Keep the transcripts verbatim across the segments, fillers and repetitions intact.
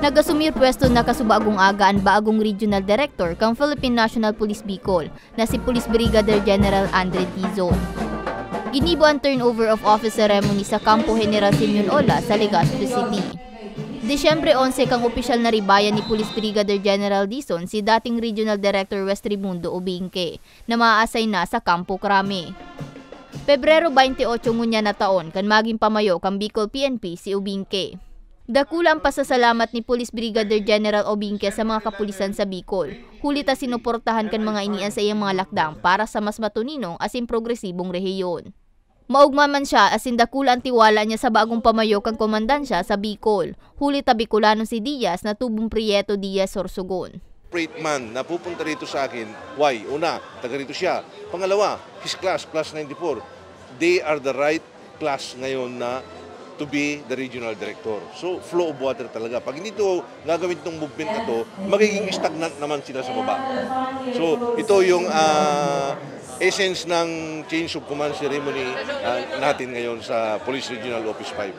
Nag-asumir pwesto na kasubagong aga an bagong Regional Director kan Philippine National Police Bicol, na si Police Brigadier General Andre Dizon. Ginibo an turnover of office ceremony sa Kampo General Simeon Ola sa Legazpi City. Disyembre onse kang opisyal na ribayan ni Police Brigadier General Dizon si dating Regional Director Wes Raimundo Obingke, na maa-assign na sa Kampo Crame. Pebrero twenty-eight ngunyan na taon kan magin pamayo kan Bicol P N P si Obingke. Dakula an pasasalamat ni Police Brigadier General Obingke sa mga kapulisan sa Bicol, huli ta sinuportahan kan mga ini an saiyang mga lakdang para sa mas matoninong asin progresibong rehiyon. Maogma man siya asin dakula an tiwala niya sa bagong pamayo kan komandansya sa Bicol, huli ta Bicolano si Diaz na tubong Prieto Diaz Sorsogon. Great man na pupunta rito sa akin. Why? Una, taga rito siya. Pangalawa, his class, class ninety-four. They are the right class ngayon na to be the regional director. So, flow of water talaga. Pag hindi to gagawin itong movement na to, magiging stagnant naman sila sa baba. So, ito yung ah, essence ng change of command ceremony ah, natin ngayon sa Police Regional Office five.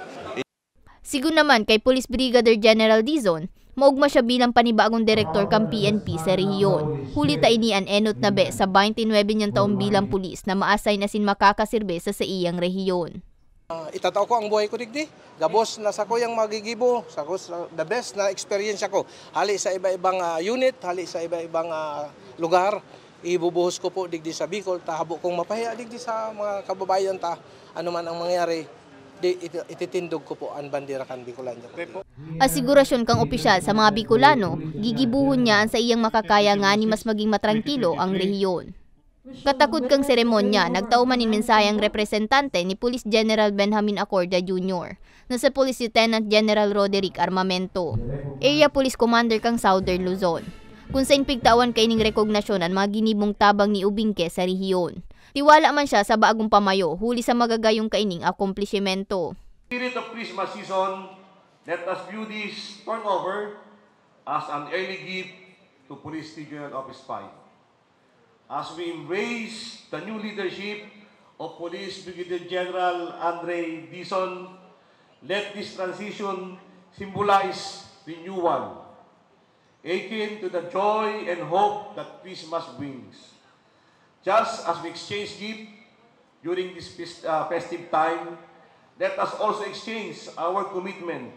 Sigon naman kay Police Brigadier General Dizon, maogma siya bilang panibagong direktor kan P N P sa rehiyon. Huli ta ini an enot na bes sa twenty-nine niyang taon bilang pulis na ma-assign asin makakasirbe sa saiyang rehiyon. Ah, itatao ko ang buhay ko digdi. Gabos na sakuyang magigibo, sakos the best na eksperyensya ko. Hali sa iba-ibang ah, unit, hali sa iba-ibang ah, lugar, ibubuhos ko po digdi sa Bicol, ta habo kong mapahiya digdi sa mga kababayan ta. Ano man ang mangyari, di, iti- ititindog ko po ang bandera kan Bicolandia. Asigurasyon kang opisyal sa mga Bicolano, gigibuhon niya an saiyang makakaya ngani mas maging matrangkilo ang rehiyon. Katakod kan seremonya, nagtao man nin mensahe ang representante ni Police General Benjamin Acordia Junior, na si Police Lieutenant General Roderick Armamento, Area Police Commander kan Southern Luzon, kun sain pigtawan kaining rekognasyon an mga ginibong tabang ni Ubingke sa rehiyon. Tiwala man siya sa bagong pamayo huli sa magagayong kaining akomplisimento. Spirit of Christmas season, let us view this turnover as an early gift to Police Regional Office five. As we embrace the new leadership of Police Brigadier General Andre Dizon, let this transition symbolize renewal, akin to the joy and hope that Christmas brings. Just as we exchange gifts during this fes- uh, festive time, let us also exchange our commitment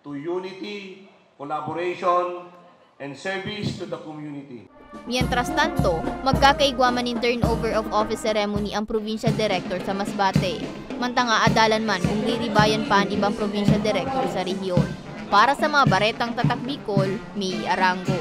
to unity, collaboration, and service to the community. Mientras tanto, magkakaigwa man nin turnover of office ceremony ang provincial director sa Masbate. Mantang aadalan man kung riribayan pa an ibang provincial director sa rehiyon. Para sa mga baretang Tatak Bicol, May Arango.